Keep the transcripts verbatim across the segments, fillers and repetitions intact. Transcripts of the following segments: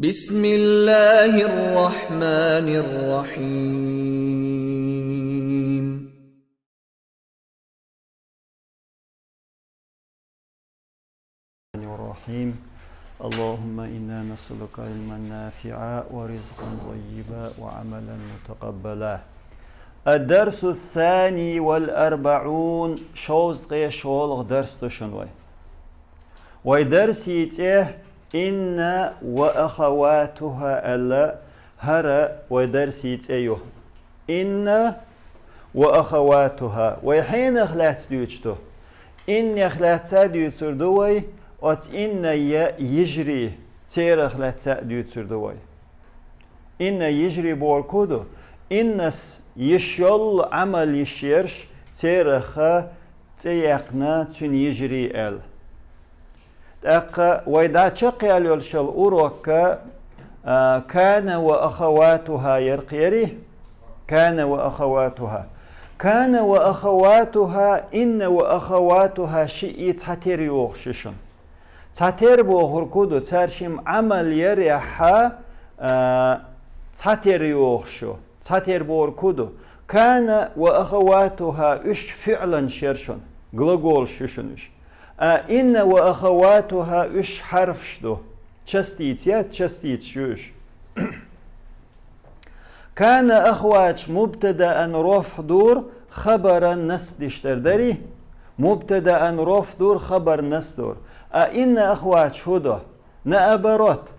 بسم الله الرحمن الرحيم. الرحيم. اللهم إنا نسألك علما نافعا ورزقا طيبا وعملا متقبلا. الدرس الثاني والأربعون. Шовзткъе шолгӀа дарс ду шун вай. Вай дарси цӀе «Инна ва ахаватуха» аьлла, хӀара вай дарси цӀе ю. «Инна ва ахаватуха». Вай хьенах лаьцна дуьйцуш ду? «Иннех» лаьцна дуьйцур ду вай, оцу «иннай» йижарий, церах лаьцна дуьйцур ду вай. «Инна» йижарий бохург хӀун ду? «Иннас» йиш йолу Ӏамал йиш ерш, церах цӀе яьккхина цуьнан йижарий аьлла. ТӀаккха вай дӀа чекхъяла йолуш йолу урок, а, «Кана ва ахаватуха» яра кхерий? «Кана ва ахаватуха». «Кана ва ахаватуха», «Инна ва ахаватуха» шиъ цхьатерра йогӀуш ю шуна. Цхьатерра бохург хӀун ду? Цара шимма Ӏамал ярехь, а, цхьатерра йогӀуш ю. Цхьатерра бохург хӀун ду? «Кана ва ахаватуха» уьш фиъланаш яра шуна, глаголаш ю шуна уьш. А «инна ва ахаватуха» уьш хьарфаш ду. Частица яц, частицаш ю уьш. «Кана» ахаватуха мубтадаан рофӀ дура, хабаран насб деш дара, дарий? Мубтадаан рофӀ дура, хабар насб дура. А «инна» ахаватуха хӀун ду? Наоборот.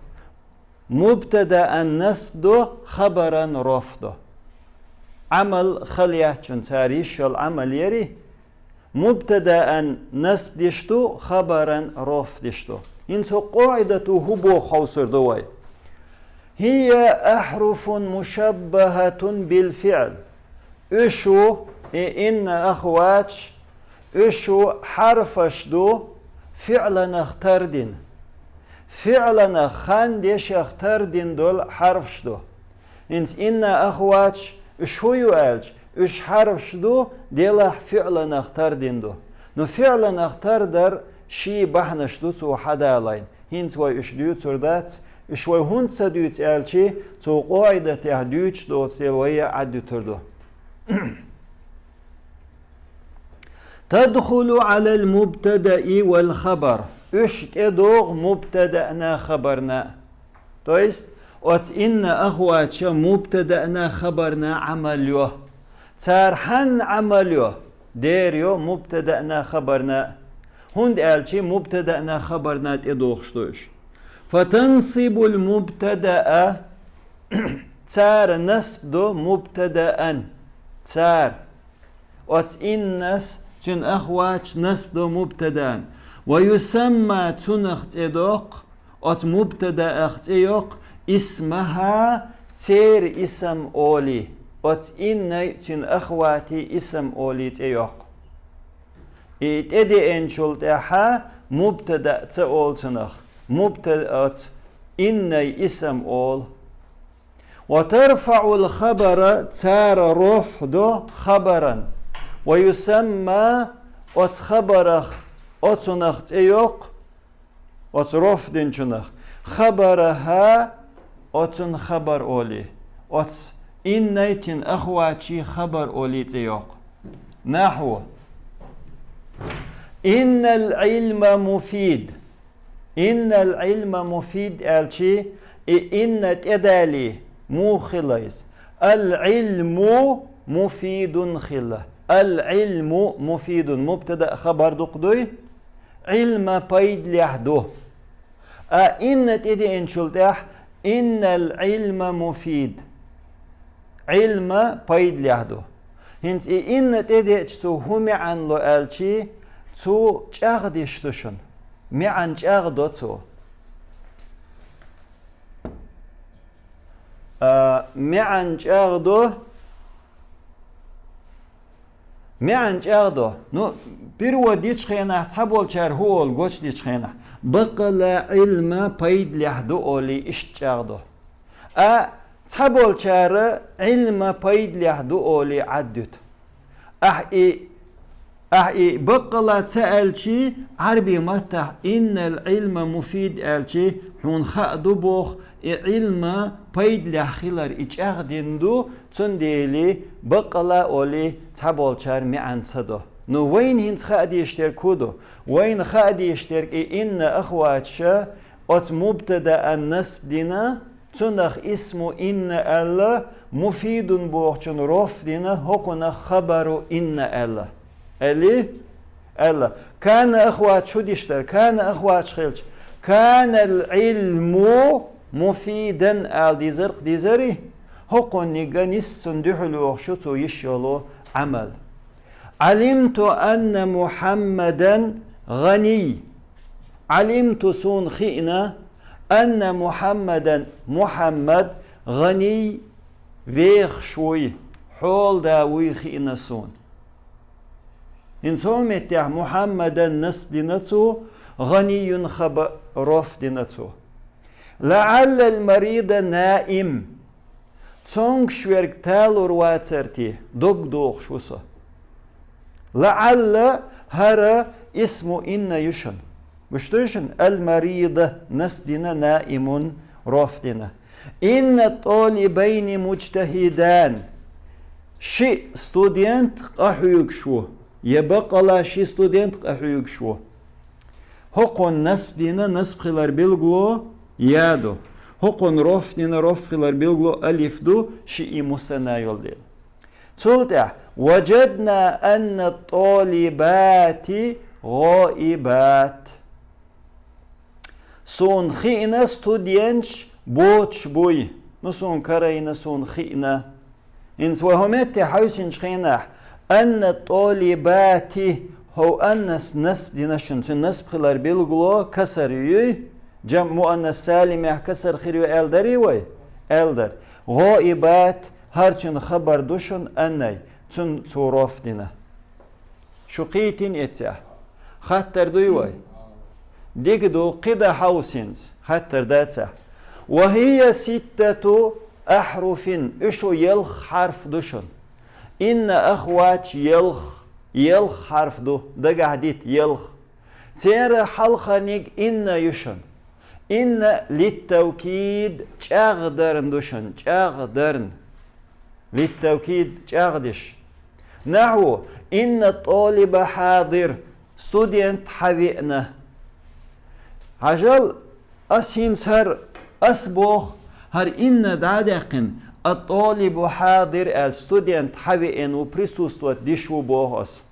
Мубтадаан насб ду, хабаран рофӀ ду. Ӏамал хала яц шуна, цара йиш йолу Ӏамал ярий? Мубтадаан насб деш ду, хабаран рофӀ деш ду. ХӀинца хӀокху къаӀидато хӀун боху хьовсур ду вай? «ХӀия ахьруфун мушаббахатун бил фиъл». Уьш ву, и «инна» ахаватуш, уьш ву хьарфаш ду, фиъланах тардина. Фиъланах, хан дешах тардина долу хьарфаш ду. ХӀинца «инна» ахаватуш уьш хӀун ю аьлча, уьш хьарфаш ду, делахь фиъланах тардина ду. Ну, фиъланах тардар ший бахьанаш ду цо хьадалийна. ХӀинца вай уьш дуьйцур дац, уьш вай хӀунда ца дуьйцу аьлча, цу къаӀидатехь дуьйцуш доцу дела вай а Ӏаддуьтур ду. «Тадхулу Ӏалал мубтадаи вал хабар». Уьш тӀедогӀу мубтадаъна хабарна. То есть, оцу «инна» ахаватуша мубтадаъна хабарна Ӏамал йо. Цара хьанна Ӏамал йо? Дера йо мубтадаъна хабарна. ХӀунда аьлча мубтадаъна хабарна тӀедогӀуш ду уьш. «Фатансибул мубтадаа». Цара насб до мубтадаан. Цара. Оцу «иннас», цуьнан ахаватуш насб до мубтадаан. «Ва юсамма», цунах цӀе доккху, оцу мубтадаах цӀе йоккху, «исмаха», церан исам олий. Оцу «иннай», цуьнан ахаватий исам олий цӀе йоккху. И тӀедеанчул тӀаьхьа мубтада ца олу цунах. Мубта-, оцу «иннай» исам олу. «Ва тарфаъул хабара», цара рофӀ до хабаран. «Ва юсамма», оцу хабарах, оцунах цӀе йоккху, оцу рофӀ динчунах, «хабараха», оцун хабар олий. Оцу «иннай», цуьнан ахаватий хабар олий цӀе йоккху. Нахьву: «Иннал Ӏилма муфид». «Иннал Ӏилма муфид» аьлча, и «инна» тӀедалий, муха хилла иза? «Ал Ӏилму муфидун» хилла. «Ал Ӏилму муфидун». Мубтада а хабар дукха дуй? «Ӏилма» пайдалехь ду. А «инна» тӀедеанчул тӀаьхьа «иннал Ӏилма муфид». Ӏилма пайдалехь ду. ХӀинца и «инна» тӀедеача цо хӀун маьӀна ло аьлча, цо чӀагӀдеш ду шуна. МаьӀна чӀагӀдо цо. А, маьӀна чӀагӀдо. МаьӀна чӀагӀдо. Ну, перевод дечу хенахь, цхьаболчара хӀун олу гочдечу хенахь? «Бакъала Ӏилма пайдалехь ду» олий, иштта чӀагӀдо. А цхьаболчара «Ӏилма пайдалехь ду» олий Ӏаддуьту. Ахь и Ахь и баккъала ца аьлчи, Ӏарбий маттахь «иннал Ӏилма муфид» аьлчи, хьуна хаа ду боху, и Ӏилма пайдалехь хилар, и чӀагӀдина ду, цундела баккъала олий цхьаболчара маьӀна ца до. Ну, вайна хӀинца хаа дезаш дерг хӀун ду? Вайна хаа дезаш дерг и «инна» ахваташа оцу мубтадаан насб дина, цунах исму «инна» аьлла, муфидун бохучун роф дина, хӀокхунах хабару «инна» аьлла. Аьлли? Аьлла. Кана ахваташ хӀун диш дара? Кана ахваташ хилча, «канал Ӏилму муфидан» ала дезар-кх, дезарий? ХӀокхуннига нисса цунна дуьхьал йогӀуш ю цо йиш йолу Ӏамал. «Ӏалимту анна Мухьаммадан гӀаний». «Ӏалимту» суна хиъна, «анна Мухьаммадан» Мухьаммад «гӀаний» вехаш вуй, хьолада вуй хиъна суна. ХӀинца хӀокху меттехь «Мухьаммадан» насб дина цо, «гӀанийюн» хабар роф дина цо. «ЛаӀаллал марида наим». Цонгуш верг талур вацар те, дог дохуш ву со. «ЛаӀалла» хӀара исму «инна» ю шуна. Муш ду шуна? «Ал-марида» насб дина, «наимун» роф дина. «Инна тӀолибайни муджтахидан». Ши студент къахьоьгуш ву, я баккъала ши студент къахьоьгуш ву. ХӀокхунна насб дина, насб хилар билгало я ду. ХӀокхунна роф дина, роф хилар билгало алиф ду, шиъ и мусанна йолу дела. Цул тӀаьхьа: «Важадна анна тӀолибати гӀоибат». Суна хиъна студенташ боцуш буй. Ну, суна карийна, суна хиъна. ХӀинца вай хӀокху метте хьаьвсинчу хенахь, «анна тӀолибати», хӀокху «аннас» насб дина шуна, цуьнан насб хилар билгало касар юй, жамӀ муаннас салимехь касар хир ю аьлла дарий вай? Аьлла дара. «ГӀоибат», хӀара цуьнан хабар ду шуна «аннай», цунна цо роф дина. Шу кхийтина эццехь? Хаттар дуй вай? Дика ду, кхин дан хьовсинца, хаттар дацахь. «Ва хӀия ситтату ахьруфин», уьш шу ялх хьарф ду шуна. «Инна» ахваташ ялх, ялх хьарф ду, дагахь дита ялх. Церан хьалхарниг «инна» ю шуна. «Инна» литтавкид, чӀагӀдарна ду шуна, чӀагӀдарна. Литтавкид, чӀагӀдеш. Нахьву: «Инна тӀолиба хьадир», студент хьавеана. Хьажал, ас хӀинца хӀара, ас боху, хӀара «инна» дӀа а даьккхина, «ат-тӀолибу хьадир» аьлла, студент хьавеана ву, присутствовать деш ву боху ас.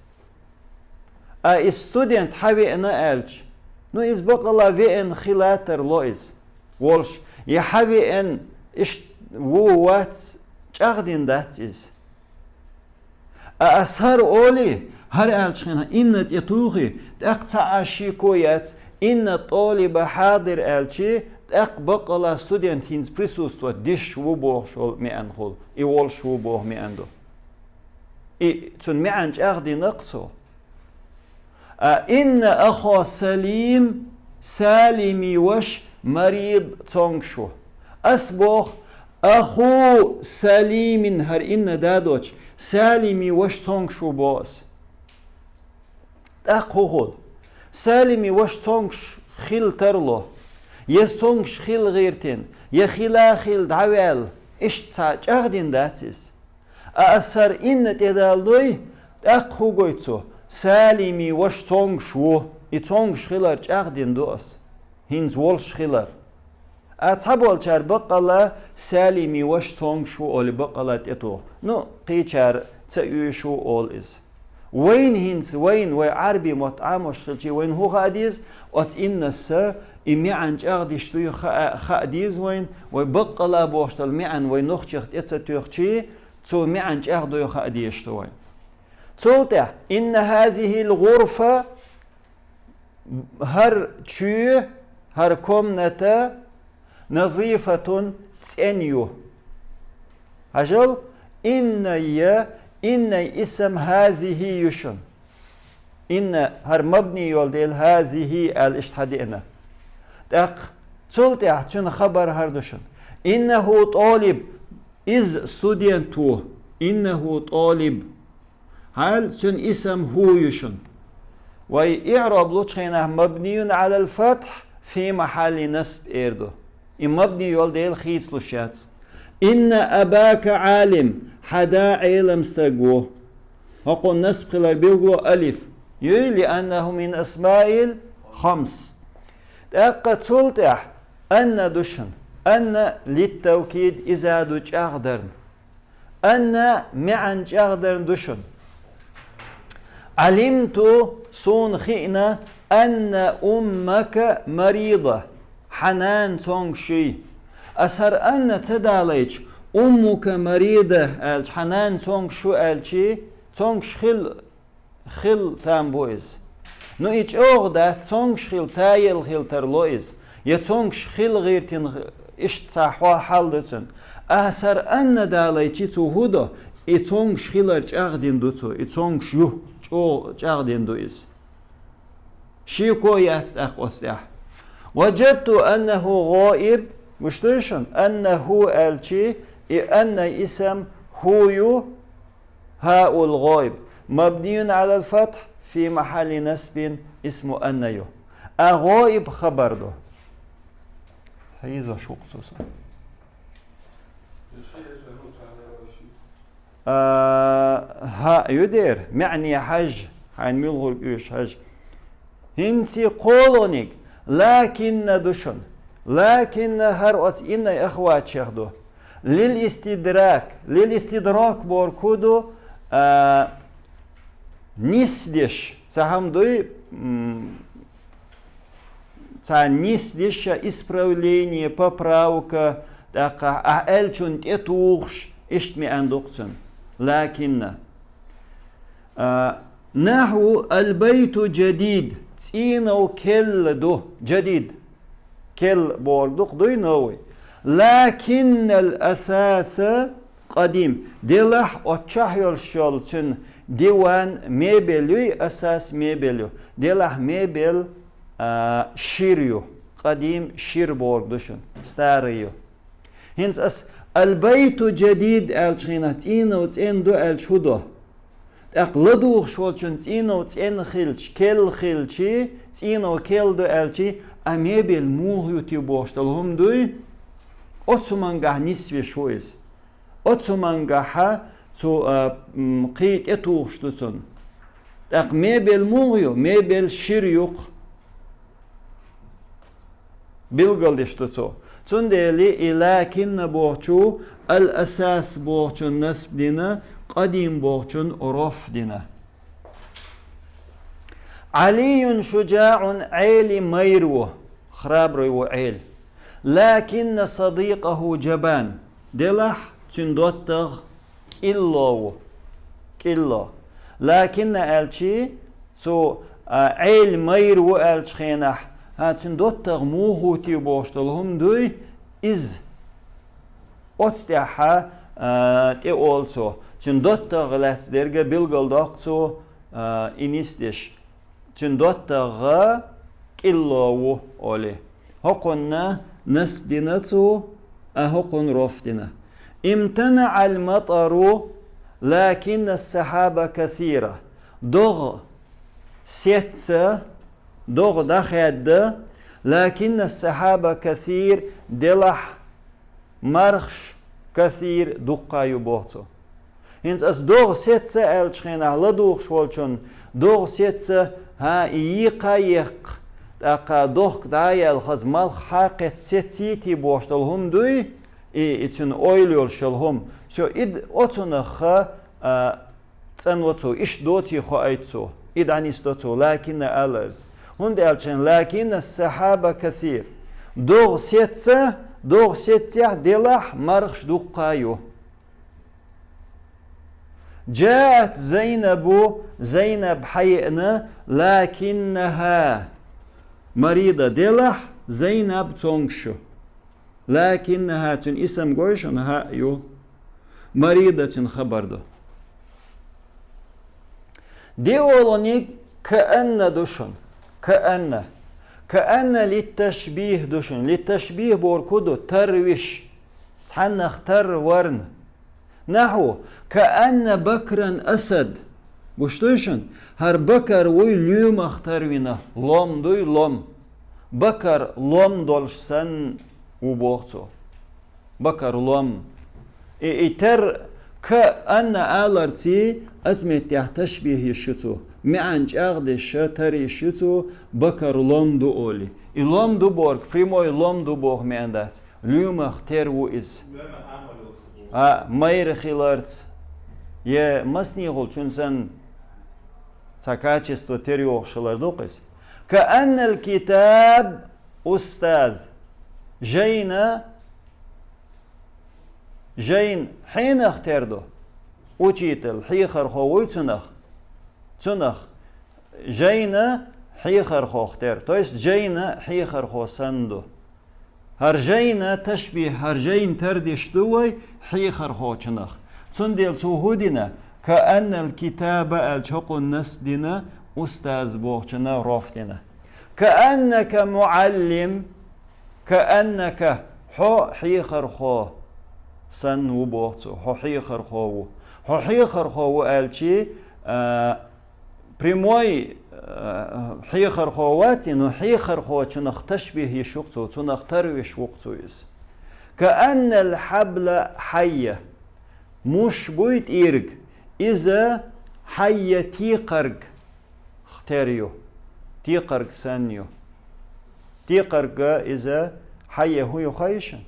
А иза студент хьавеана аьлча, ну, иза баккъала веана хила тарло иза, волуш, я хьавеана, иштта ву, вац, чӀагӀдина дац иза. А ас хӀара олий, хӀара аьллачу хенахь «инна» тӀе тухий, тӀаккха цхьа а шеко яц, «инна тӀолиба хьадир» аьлчи, тӀаккха баккъала студент хӀинца присутствовать деш ву бохуш волу маьӀна хуьлу, и волуш ву боху маьӀна ду. И цуьнан маьӀна чӀагӀдина-кх цо. А «инна аха Салим», Салими ваша, «марид», цонгуш ву. Ас боху, «аху Салимин», хӀара «инна» дадочу, Салими ваша цонгуш ву боху ас. ТӀаккха хӀун хуьлу? Салими ваша цонгуш хила тарло. Я цонгуш хила гӀиртина, я хила а хила дӀаваьлла, иштта цхьа чӀагӀдина дац иза. А ас хӀара «инна» тӀедаллой, тӀаккха хӀун гойту цо? Салими ваша цонгуш ву, и цонгуш хилар чӀагӀдина ду ас. ХӀинца волуш хилар. А цхьаболчара баккъала Салими ваша цонгуш ву олий баккъала тӀетуху. Ну, кхечара ца оьшу олу иза. Вайна хӀинца, вайна, вай Ӏарби мотт Ӏамош хилчий, вайна хӀун хаа деза, оцу «иннаса» и маьӀна чӀагӀдеш дуй хаа, хаа деза вайна, вай баккъала бохуш долу маьӀна вай нохчех тӀе ца тоьхчий, цо маьӀна чӀагӀдой хаа дезаш ду вайна. Цул тӀаьхьа: «Инна хазихил гӀурфа», хӀара чоь, хӀара комната, «назифатун», цӀена ю. Хьажал, «инна» я, «инна»-й исам «хазихи» ю шуна. «Инна» хӀара мабни йолу дела «хазихи» аьлла иштта хьадеана. ТӀаккха цул тӀаьхьа цуьнан хабар хӀара ду шуна: «ИннахӀу тӀолиб», иза студент ву, «иннахӀу тӀолиб». Хьал цуьнан исам хӀу ю шуна. Вай иъроб лучу хенахь мабниюн Ӏалал фатхь фи махьалли насб эр ду. И мабни йолу дела хийцалуш яц. Инна абака Ӏалим, хьан да Ӏелам стаг ву. ХӀокхунна насб хилар билгало алиф. Юй, лианнаху мин асмаил хамс. ТӀаккха цул тӀаьхьа анна ду шуна. Анна литтавкид, иза ду чӀагӀдарна. Анна маьӀна чӀагӀдарна ду шуна. Ӏалимту, суна хиъна, анна уммака марида, хьан нана цомгуш юй. Ас хӀара анна ца далайча, уммука марида аьлча, хьан нана цомгуш ю аьлчи, цомгуш хила, хила там бу иза. Ну, и чӀогӀа дац, цомгуш хила тайелла хила тарло иза. Я цомгуш хила гӀиртина, иштта цхьа хьо-, хьал ду цуьнан. Ас хӀара анна далайчи цо хӀу до, и цомгуш хилар чӀагӀдина ду цо, и цомгуш ю, чӀо-, чӀагӀдина ду иза. Шеко яц тӀаккха оцу тӀехь. Ваджадту аннаху гӀоиб, гуш дуй шуна, аннаху аьлчи, и анна исам хӀу ю, хӀаул гӀоиб, мабниюн Ӏалал фатхь фи махьалли насбин, исму анна ю. А гӀоиб хабар ду. Хьийзош ву-кх цо сан. А, хӀаъ ю дера, маьӀне хьажа, хьайна муьлхург оьшу хьажа. ХӀинца кхоалгӀаниг, лакинна ду шуна. Лакинна хӀара оцу иннай ахватех ду. Лил истидрак, лил истидрак бохург хӀу ду, а, нисдеш, цхьа хӀума дуй, м, цхьа нисдеш, исправление, поправка, тӀаккха ахь аьллачунна тӀетухуш, иштта маьӀна ду-кх цуьнан. Лакинна. А, нахьву албайту джадид, цӀийнов келла ду, джадид. Келла бохург ду-кх дуй новый. Лакиннал асаса къадим. Делахь оцу чохь йолуш йолу цуьнан диван мебель юй, асас мебель ю. Делахь мебель, а, шира ю. Къадим шира бохург ду шуна. Старый ю. ХӀинца ас албайту джадид аьллачу хенахь, цӀийнов цӀена ду аьлча хӀу до? ТӀаккха ладугӀуш волчун цӀийнов цӀена хилча, кел хилчи, цӀийнов кел ду аьлчи, а мебель муха ю те бохуш долу хӀума дуй? Оцу хӀумангахь нисвеш ву иза. Оцу хӀумангахьа цу, а, м, кхин тӀетухуш ду цунна. ТӀаккха мебель муха ю? Мебель шира ю-кх. Билгалдеш ду цо. Цундела и лакинна бохучу ал-асас бохучун насб дина, къадим бохучун роф дина. Ӏалиюн шуджаъун, Ӏели майра ву, храбрый ву Ӏели. Лакинна садикъаху джабан, делахь цуьнан доттагӀа кӀилло ву. КӀилло. Лакинна аьлчи, цу, а, Ӏели майра ву аьллачу хенахь, хӀа, цуьнан доттагӀа муха ву те бохуш долу хӀума дуй иза. Оцу тӀехьа, а, тӀе олу цо. Цуьнан доттагӀа лаьцна дерг билгалдоккху цо, а, и нисдеш. Цуьнан доттагӀа кӀилло ву, олий. ХӀокхунна насб дина цо, а хӀокхунна роф дина. ИмтанаӀал матӀару, лакинна ас-сахьаба касира. ДогӀа сецна, догӀа дӀахаьдда, лакинна ас-сахьаба касир, делахь мархаш касир, дуккха ю боху цо. ХӀинца ас догӀа сецна аьллачу хенахь, ладугӀуш волчун догӀа сецна, хӀа, и йийкха а еккха, тӀаккха дохка дӀа а яьлла, хаза малх хьакхетта сецийти бохуш долу хӀума дуй, и, и цуьнан ойла йолуш йолу хӀума. Всё, и д-, оцунах, а, цӀанво цо, иштта доций хоуьйту цо, и дӀанисдо цо, лакинна аларз. ХӀунда аьлча, лакинна ас-сахьаба касир. ДогӀа сецна, догӀа сеццехь делахь мархаш дуккха ю. Джаат Зайнабу, Зайнаб хьаеана, лакиннаха марида, делахь Зайнаб цомгуш ю. Лакиннаха цуьнан исам гой шуна, хӀаъ ю. Марида цуьнан хабар ду. ДиъолгӀаниг каанна ду шуна. Каанна. Каанна литташбих ду шуна. Литташбих бохург хӀу ду? Тарвиш. Цхьаннах тарварна. Нахьу, каанна Бакран асад. Гуш дуй шуна? ХӀара бакар вуй лоьмах тарвина. Лом дуй, лом. Бакар лом долуш санна ву боху цо. Бакар лом. И, и тар каанна аларций, оцу меттехь ташбихь йиш ю цо. МаьӀан чӀагӀдеш тар йиш ю цо, бакар лом ду олий. И лом ду борг, прямой лом ду боху маьӀна дац. Лоьмах тера ву иза. А, майра хиларца. Я массанехула чун санна цхьа качество тера йохуш хилар ду-кх иза. Кааннал китаб устаз. Жайна, жайна хьенах тера ду. Учитель, хьехархо вуй цунах. Цунах. Жайна хьехархох тера. То есть жайна хьехархо санна ду. ХӀара жайна ташбихь, хӀара жайна тардеш ду вай хьехархочунах. Цундела цо хӀу дина, кааннал китаба аьлча хӀокхунна насб дина, устаз бохучунна роф дина. Кааннака муаллим, кааннака хьо хьехархо санна ву боху цо, хьо хьехархо ву. Хьо хьехархо ву аьлчи, а, прямой, э, хьехархо вац и, но хьехархочунах ташбихь йиш ю-кх цо, цунах тарвеш ву-кх цо иза. Кааннал хьабла хьайя. Муш буй тӀирг, иза хьайя текхарг тера ю. Текхарг санна ю. Текхарг иза хьайя хӀун ю хаий шуна?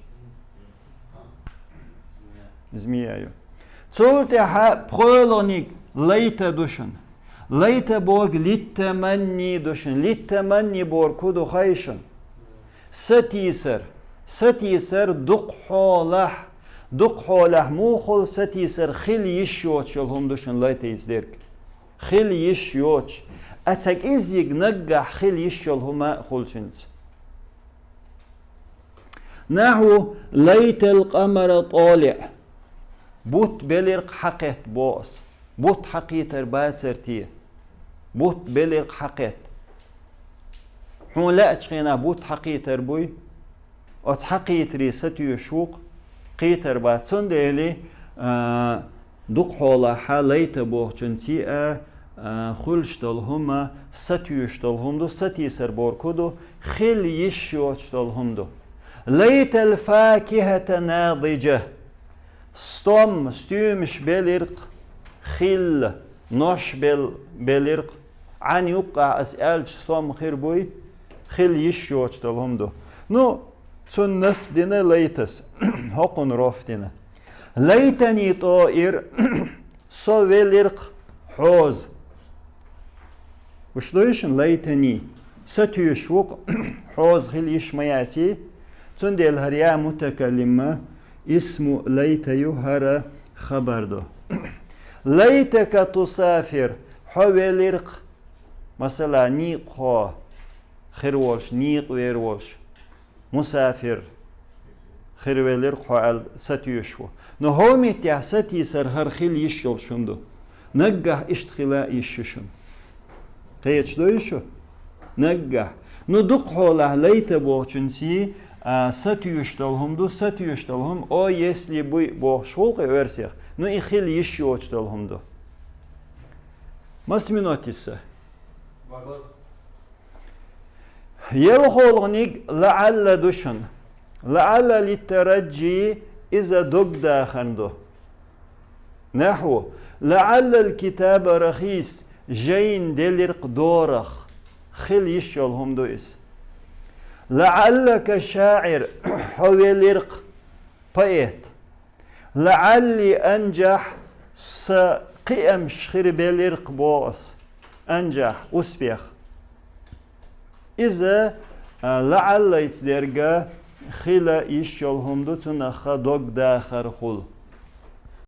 Змея ю. Цул тӀаьхьа пхоьалгӀаниг лайта ду шуна. Лайта борг литтаманни ду шуна. Литтаманни борг хӀун ду хаий шуна? Сатийсар. Сатийсар дукхахьолахь. Дукхахьолахь муха хуьлу сатийсар хила йиш йоцуш йолу хӀума ду шуна лайта йиса дерг. Хила йиш йоцуш. А ца кӀеззиг наггахь хила йиш йолу хӀума а хуьлу цуьнца. Нахьу лайтал къамара тӀолиӀ. Бутт белиркх хьакхетта боху ас. Бутт хьакхийтар бацара те? Бутт белиркх хьакхетта. Хьуна лаьачу хенахь бутт хьакхийтар буй? Оцу хьакхийтаре сатуьйсуш ву-кх, кхийтар бац. Цундела, а, дукхахьолахь лайта бохучунций а, а, хуьлуш долу хӀума сатуьйсуш долу хӀума ду, сатийсар борг хӀун ду, хила йиш йоцуш долу хӀума ду. Лайтал факихата надиджа. Стом, стуьймаш белиркх хилла, нош бел-, белиркх. Ӏан юккъахь ас аьлча стом хир буй, хила йиш йоцуш долу хӀума ду. Ну, цунна насб дина лайтас, хӀокхунна роф дина. Лайтани тӀоир, со велиркх хьоза. Уьш дуй шуна лайтани? Сатуьйсуш ву-кх, хьоза хила йиш ма яций. Цундела хӀара я мутакаллима исму лайта ю, хӀара хабар ду. Лайтака тусафир, хьо велиркх, масала, некъахо хир волуш, некъа вер волуш. Мусафир хир велира хьо аьлла сатуьйсуш ву. Но хӀокху меттехь сатийсар хӀара хила йиш йолуш хӀума ду. Наггахь иштта хила йиш ю шуна. Кхеташ дуй шу? Наггахь. Ну, дукхахьолахь лайта бохучунций, а, сатуьйсуш долу хӀума ду, сатуьйсуш долу хӀума, о, если бы бохуш гӀуллакхе оьрсех. Ну, и хила йиш йоцуш долу хӀума ду. Маса минот йиса? ЯлхолгӀаниг лаӀалла ду шуна. ЛаӀалла литтараджи, иза догдахарна ду. Нахьу, лаӀаллал китаба рахис, жайна делиркх дорах. Хила йиш йолу хӀума ду иза. ЛаӀаллака шаӀир, хьо велиркх поэт. ЛаӀалли анжахь, сан кхиамаш хир белиркх боху ас. Анжахь, успех. Иза, а, лаӀаллайца дерг хила йиш йолу хӀума ду, цунах догдахар хуьлу.